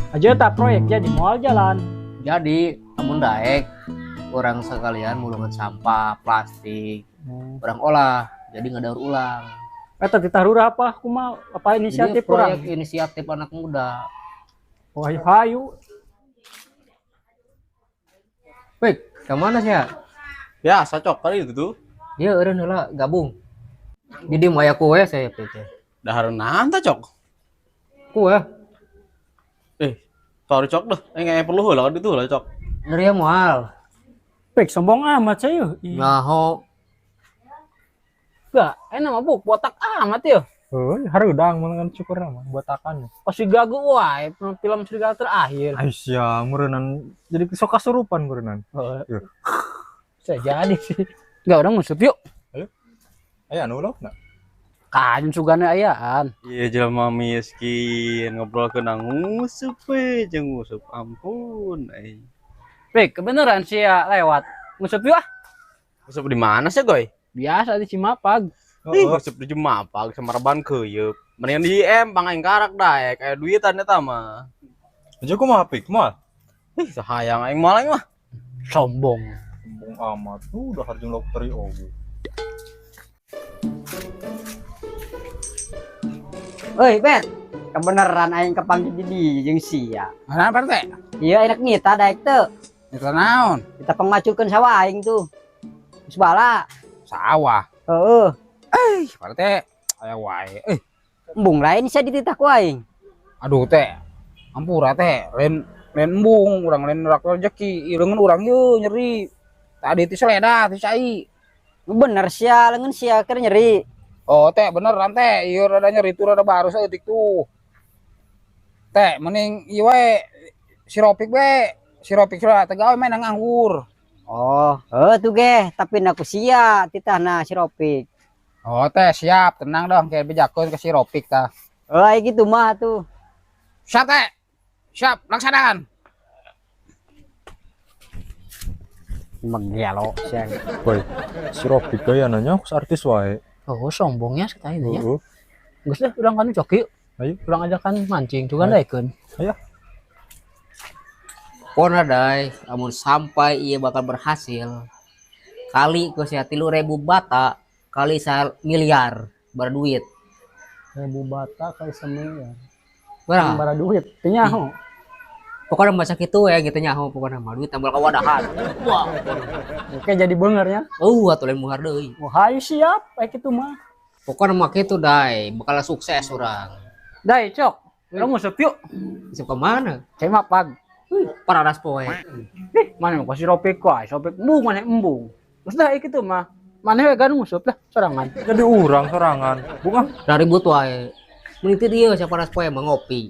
Aja tak proyek jadi moal jalan. Jadi amun daek orang sekalian mulungan sampah plastik, orang olah jadi nggak daur ulang. Eta ditarura apa kumaha apa inisiatif Jadi proyek urang? Inisiatif anak muda. Oh, hayu hayu. Baik, kemana sih ya? Biasa cok kali itu tuh. Iya, eureun heula gabung. Jadi mau aya kue saya pikir. Dahar naon tah cok? Kue. Sorry cok dah, nggak perlu lah kan itu lah cok. Dari yang moal. Pek sombong amat saya. Ih. Nyaho. Gak, enak mah buk, botak amat ya. Oh, hareudang mun kan cukur mah botakan. Pasti gagu wae film Serigala terakhir. Aisyah, meureunnan jadi sok kasurupan meureunnan. Oh, Iya. bisa jadi sih. Enggak, orang nguseup yuk. Ayo. Aya anu laukna. Kanyun sugana ayaan. Iya jelema miskin ngobrol ke nang ngusup we jeung ngusup ampun euy. Pik, kebenaran sih ya lewat. Nguseup yuk ah. Ngusup di mana sih goy? Biasa di Cimapag. Ih, ngusup di Cimapag sama reban keuyeup. Mendingan di IM pang aing karak daek aya duitan eta mah. Aja kumaha pik moal? Ih, sahayang aing moal aing mah. Sombong. Sombong amat tuh udah harjung lauk teri oge. Oi, Bet. Kebenaran aing kepanggil di jeung sia. Mana Pak RT? Iya, enak ngita daek teu. Ngita naon? Kita pangmaculkeun sawah aing tuh. Geus bala. Sawah. Heeh. Pak RT, aya wae. Embung lain sia dititah ku aing. Aduh teh. Ampura teh, lain lain embung, urang lain rak rezeki, ieu leungeun urang ieu nyeri. Tadi teh seleda teh cai. Bener sia, leungeun sia keur nyeri. Oh teh beneran teh, ieu rada nyeri tuh rada baru saeutik tuh. Teh mending ieu wae si Ropik we, si Ropik sudah teh gawe main nganggur. Oh, heuh tuh ge, tapi na ku sia titahna si Ropik. Oh teh siap, tenang dong kayak bejakeun ke si Ropik tah. Oh, ai gitu mah tuh. Siap teh. Siap, laksanakan. Menggelo sia. Woi, si Ropik gaya nanya aku artis wae. Oh, sombongnya sekali ya. Heeh. Geus deh, urang kan cok yuk. Ayo. Urang ajakan mancing juga Ayo. daekeun. Ayo. Pona dai, amun sampai ia bakal berhasil. Kali ke sia 3.000 bata, kali sa miliar berduit. Ribu bata kali semiliar. Berapa? Bara duit, teu nyaho. Pokoknya masa kitu ya gitu nyaho pokoknya mah duit tambal kawadahan. Wah. Oke jadi bener ya. Oh, atuh lain muhar deui. Oh, hayu siap kayak gitu mah. Pokoknya mah kitu dai, bakal sukses urang. Dai, cok. Urang nguseup yuk. Nguseup ke mana? Cimapag. Pararas poe. Ih, mana mah si Ropik wae, Ropik embung mana embung. Geus dah kitu mah. Mana we gan nguseup lah sorangan. Jadi urang sorangan. Bukan. Da ribut wae. Mending teh dieu sia paras poe mah ngopi.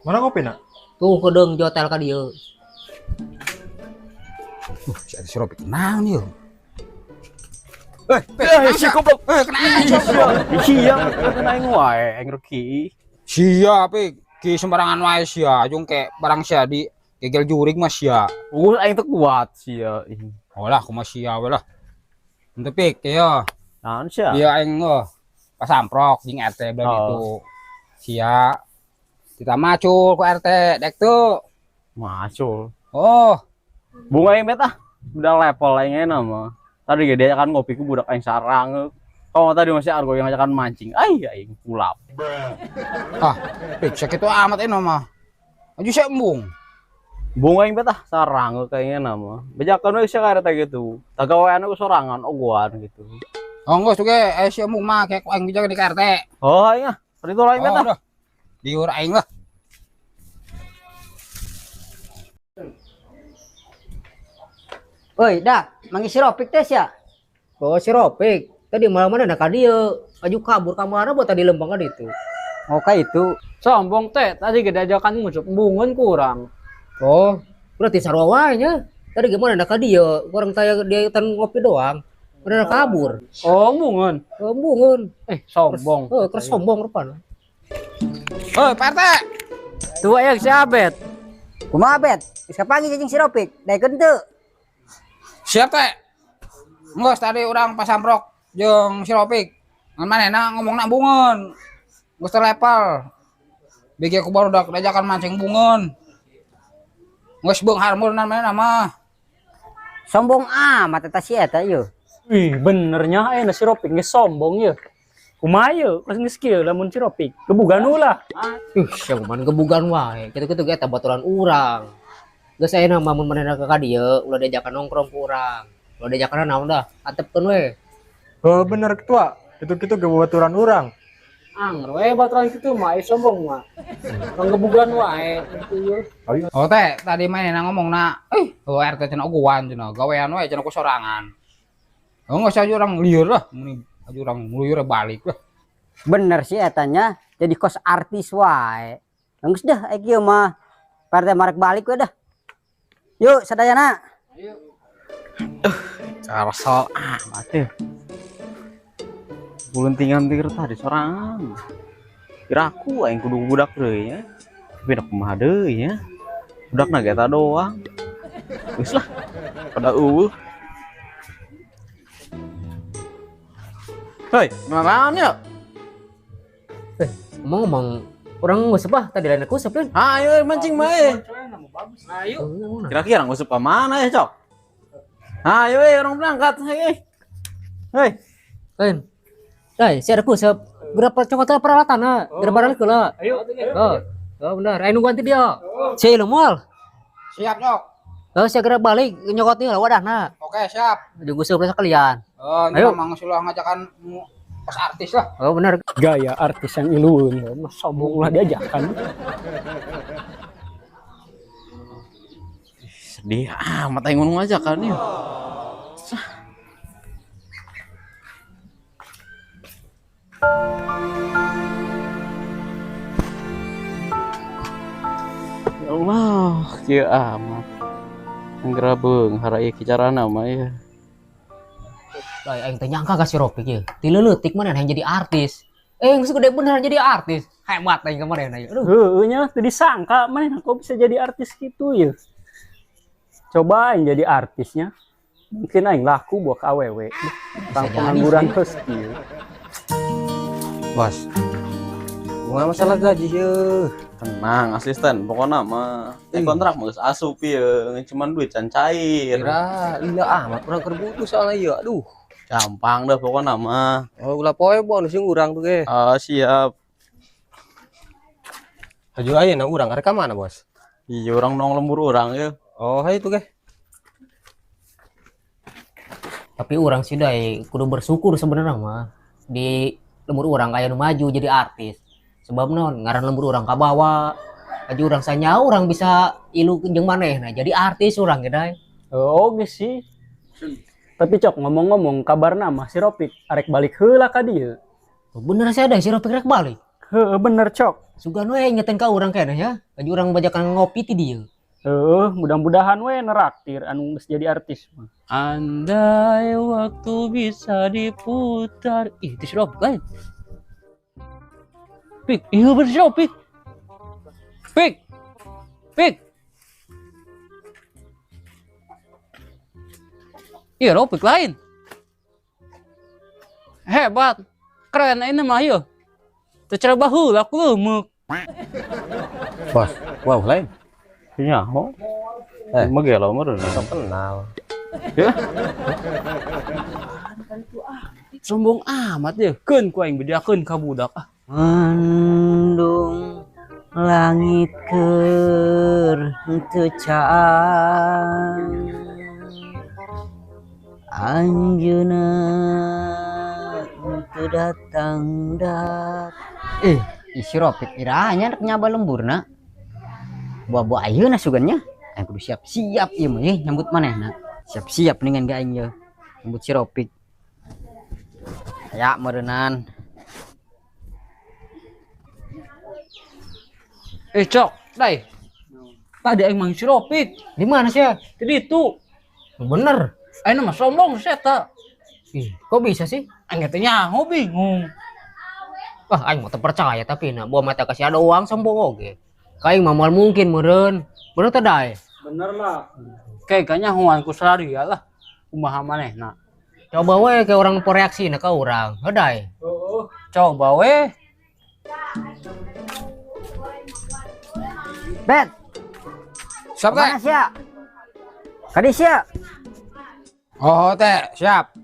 Mana kopi nak? Tuh kedeung jotel ka dieu. Si Ropik naon ieu? Si goblok. Kena aing. Iya, kena aing wae, aing reki. Sia pik, ki sembarangan wae sia, jeung ke barang sia di gegel jurig mah sia. Aing teu kuat sia. Oh lah, kumaha sia we lah. Henteu pik ieu. Naon sia? Ieu aing heuh pasamprok jeung RT belah Oh. ditu. Sia kita macul ku RT dek teu. Macul. Oh, Bunga aing bet ah. Udah level aing enak mah. Tadi ge dia kan ngopi ku budak aing sarang. Kalau tadi masih argo yang ngajakan mancing. Ai aing kulap. Ah, pik sakitu amat enak mah. Aju sia embung. Bunga aing bet ah sarang kayaknya nama. Bejakan we sia kareta gitu. Tagawean ku sorangan ogoan gitu. Oh, geus tuh ge, sia embung mah kayak ku aing bejakeun di RT. Oh, aing ah. Tadi tuh aing bet ah. Oh, dah. Diur aing lah. Oi, dah, mangi si Ropik teh sia. Oh, si Ropik. Tadi malam mana ka dieu? Aju kabur ka mana buat tadi lempang ka ditu. Oh, ka itu. Sombong teh, tadi ge diajakan nguseup embungeun kurang. Oh, berarti sarua wae nya. Tadi gimana ka dieu? Kurang taya dia tan ngopi doang. Udah kabur. Oh, embungeun. Oh, embungeun. Sombong. Oh, terus sombong rupana. Hei, Pak RT. Tuh aya si Abet. Kumaha Bet? Geus kapanggih jeung si Ropik? Daekeun teu? Siap teh. Geus tadi urang pasamprok jeung si Ropik. Ngan manehna ngomongna embungeun. Geus teu level. Bigi aku baru dak diajakan mancing bungeun. Geus beunghar meureun manehna mah. Sombong amat eta si eta ieu. Wih, benernya aya si Ropik geus sombong ye. Kumaha ye, geus geus kieu lamun si Ropik. Gebugan ulah. Ih, sia kumaha gebugan wae. Kitu-kitu ge eta baturan urang. Geus ayeuna mah mun manehna ka dieu ulah diajakan nongkrong ku urang. Ulah diajakan naon dah, antepkeun we. Oh, bener ketua. Itu-kitu ge baturan urang. Angger we baturan kitu mah aya sombong mah. Panggebugan wae kitu ye. Oh teh, tadi manehna ngomongna, oh RT cenah ogoan cenah, gawean we cenah ku sorangan. Oh geus aja urang lieur lah, meni aja urang lieur balik lah. Bener sih etanya, jadi kos artis wae. Geus dah aya kieu mah. Pak RT marek balik we dah. Yuk sadayana. Carsel amat ya. Bulentingan tikir tadi sorangan. Kira aku aing kudu budak deui nya. Tapi dak kumaha deui nya. Budakna ge eta doang. Geus lah. Pada eueuh. Hei, naon ya? Ngomong-ngomong, urang nguseup ah tadi lain aku useup kan. Ayo mancing mah eh. Ayo. Kira-kira nguseup ka mana ya, Cok? Ayo orang berangkat, hei. Hei. Lain. Dai, si ada kusep. Berapa cokot peralatan ah? Geura balik heula. Ayo. Oh, oh bener. Ayo nungguan ti dia. Si lu moal. Siap, Cok. Oh, saya geura balik nyokot lah wadahna. Oke, siap. Jeung useup sekalian. Oh, Ayo. ini mang ulah ngajakan pas artis lah. Oh, bener. Gaya artis yang ilueun mah sombong ulah diajakan. Sedih amat aing ngomong ngajakan ya. Ya Allah, kieu amat. Anggera beunghar ieu kicarana mah ya. Dai aing teh nyangka ka si Ropik ieu. Ti leutik manehna yang jadi artis. Geus gede beneran jadi artis. Hebat aing kemarin aing. Aduh. Heueuh nya teu disangka manehna kok bisa jadi artis kitu ye. Coba aing jadi artisnya. Mungkin aing laku buat ka awewe. Tang pengangguran geus kieu. Bos, bunga masalah gaji ye. Tenang, asisten, pokoknya mah kontrak mah geus asup ieu, cuman duit can cair. Kira lila amat urang keur butuh soalnya ieu, aduh. Gampang dah pokoknya mah. Oh, ulah poe bonus jeung urang tuh ge. Ah, siap. Haju ayeuna urang arek ka mana, Bos? Iya, urang nong lembur urang ye. Oh, hayu tuh ge. Tapi urang sih dai kudu bersyukur sebenarnya mah. Di lembur urang aya nu maju jadi artis. Sebab non ngaran lembur urang kabawa. Aju urang sanya urang bisa ilu jeung manehna jadi artis urang ge dai. Oh, oge sih. Tapi Cok, ngomong-ngomong kabarna mah si Ropik arek balik heula ka dieu. Oh, bener sih ada si Ropik rek balik. Heeh, bener Cok. Sugan we ingetin ka urang keneh ya. Aju urang bajakan ngopi ti dieu. Heeh, mudah-mudahan we neraktir anu geus jadi artis mah. Andai waktu bisa diputar. Ih, itu si Ropik lain. Pik, iya bener si Ropik. Pik. Pik. Iya Ropik lain. Hebat. Keren ini mah yo. Secara bahu aku lemek. Bos, wow lain. Nyaho. Mah gelo mah Sok kenal. Ya. Sombong amat ya. Keun ku aing bedakeun ka budak ah. Mendung langit keur teu caang. Anjeunna teu datang dat. Isi Ropik iranya rek nyaba lemburna. Buah-buah ayeuna sugannya. Aing kudu siap-siap ieu mah nyambut manehna. Siap-siap dengan ge aing ye. Nyambut si Ropik. Aya meureunnan. Cok, dai. Tadi aing mang si Ropik. Di mana sih? Di ditu. Bener. Aing mah sombong sih eta. Ih, kok bisa sih? Aing teh nyaho bingung. Wah, aing mah teu percaya tapi na buah mata kasih ada uang sombong oge. Ka aing mah moal mungkin meureun. Bener teh dai? Bener lah. Kayak kayaknya huan ku sararia lah. Kumaha manehna. Coba we ke orang reaksi na ka urang. Heuh dai. Heeh. Coba we. Bet. Siap teh. Mana sia? Kadi sia. Oh teh, siap.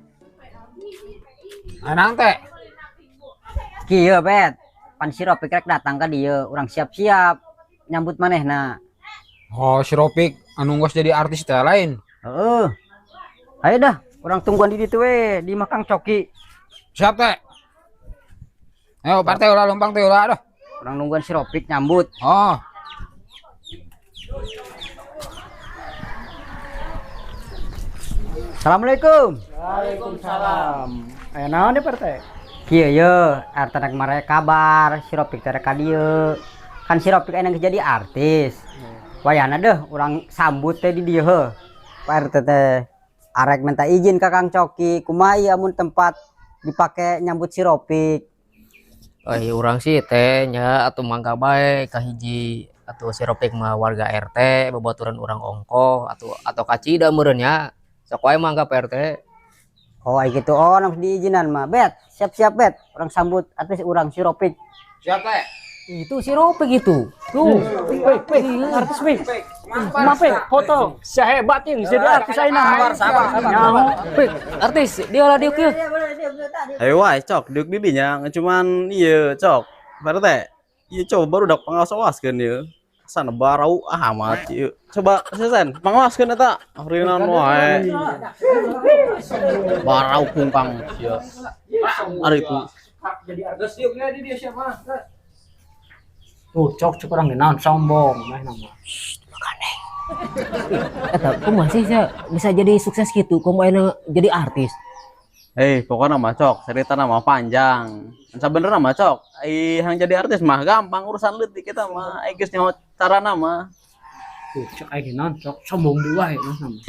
Anang teh. Kieu Bet. Pan si Ropik rek datang ka dieu, urang siap-siap nyambut manehna. Oh, si Ropik anu geus jadi artis teh lain. Heeh. Ayo dah, urang tungguan di ditu we, di Makang Coki. Siap teh. Ayo partai ulah lumpang teh ulah aduh. Urang nungguan si Ropik nyambut. Oh. Assalamualaikum. Waalaikumsalam. Aya naon deh Pak RT? Kieu ye, RT rek mare kabar si Ropik teh rek ka dieu. Kan si Ropik ayeuna geus jadi artis. Wayahna deh urang sambut teh di dieu heuh. Pak RT teh arek minta izin ka Kang Coki, kumaha ieu amun tempat dipake nyambut si Ropik. Eh urang sih teh nya atuh mangga bae ka hiji atuh si Ropik mah warga RT babaturan urang ongkoh atau kacida meureun nya. Sok wae mangga Pak RT. Oh, ai gitu. Oh, nang diizinan mah. Bet, siap-siap Bet. Urang sambut artis urang si Ropik. Siap teh. Itu si Ropik itu. Tuh. Wih, wih, artis wih. Maaf, foto. Sia hebat yang jadi artis ayeuna. Sabar, sabar. Nyaho. Pik, artis dia lah diuk ieu. Ayo wae cok, diuk di dinya cuman ieu cok. Pak RT, ieu coba barudak pangawas-awaskeun ieu. Sana barau amat ieu. Coba sesen pangawaskeun eta. Afrinan wae. Barau kungkang sia. Ari itu. Jadi artis diuknya di dia siapa? Tuh, cok cok orang naon sombong mah nama. Eta kumaha sih sia bisa jadi sukses gitu, kumaha ayeuna jadi artis. Pokoknya mah cok, cerita nama panjang. Sabenerna mah cok, hang jadi artis mah gampang urusan leutik kita mah, geus nyaho carana mah. Tuh, cok aing naon cok, sombong deui wae mah nama.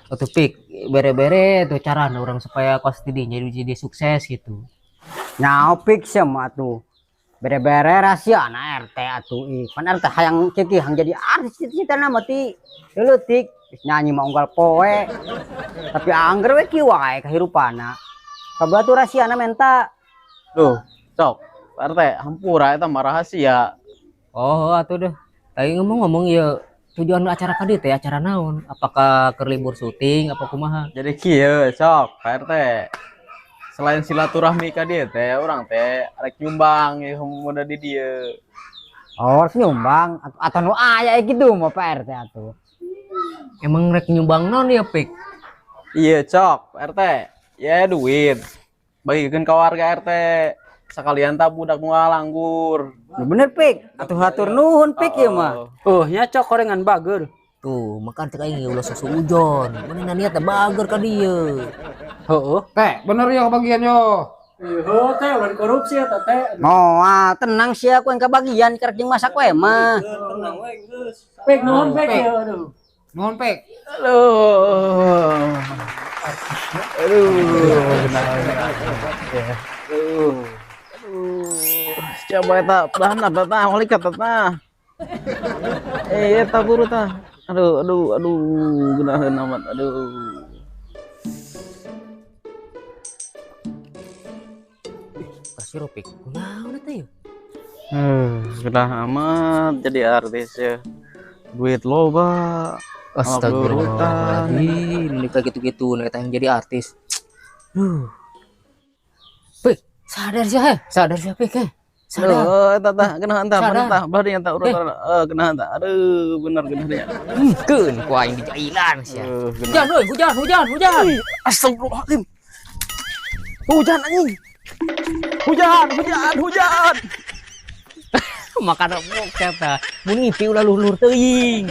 Atuh pik, bere-bere tuh carana urang supaya kos di dinya jadi sukses gitu. Nyaho pik sia mah atuh. Bere-bere rahasia na RT atuh ih. Pan RT hayang kieu hang jadi artis cita-citana mah ti leutik. Nyanyi mah unggal poe. Tapi angger we kieu wae kahirupana. Kabatu rahasiana menta. Duh, cok, Pak RT, hampura eta mah rahasia. Oh, atuh deh. Tadi ngomong-ngomong ya tujuan acara ka dieu teh acara naon? Apakah keur libur syuting apa kumaha? Jadi kieu, cok, Pak RT. Selain silaturahmi ka dieu teh, urang teh rek nyumbang ieu muda di dieu. Oh, rek nyumbang atau nu aya gitu mah Pak RT atuh. Emang rek nyumbang naon ya, Pik? Iya, cok, Pak RT. Ya duit. Bagikeun ka warga RT. Sekalian tak budak nu ngalanggur. Nu bener, Pik. Atuh hatur nuhun, Pik ieu mah. Oh, nya cok korengan bager. Tuh, makan cek aing ulah sok suujon. Mana niat teh bager ka dieu. Heeh. Teh, bener yo kebagian yo. Heeh, teh ulah korupsi eta teh. Moal, tenang sia aku yang kebagian kerek jeung masak we mah. Tenang we geus. Pik nuhun Pik ya aduh. Nuhun Pik. Aduh. Aduh, benar. Aduh. Aduh. Coba eta dahna eta walikat eta. Eta buru tah. Aduh, aduh, aduh, geunaheun amat. Aduh. Kasih Ropik. Kunaon eta yeuh? Geunah amat jadi artis ya. Duit loba. Astagfirullahaladzim, ini kayak gitu-gitu, nah, yang jadi artis. Duh. Pik, sadar sih, he. Sadar sih, Pik, he. Sadar. Aduh, eta tah, kena entah, entah, belah dinya tah, urut, kena entah. Aduh, bener kena dinya. Keun ku aing dijailan sia. Hujan, euy, hujan, hujan, hujan. Astagfirullahaladzim. Hujan anjing. Hujan, hujan, hujan. Makan bokep tah. Mun ngipi ulah luhur teuing.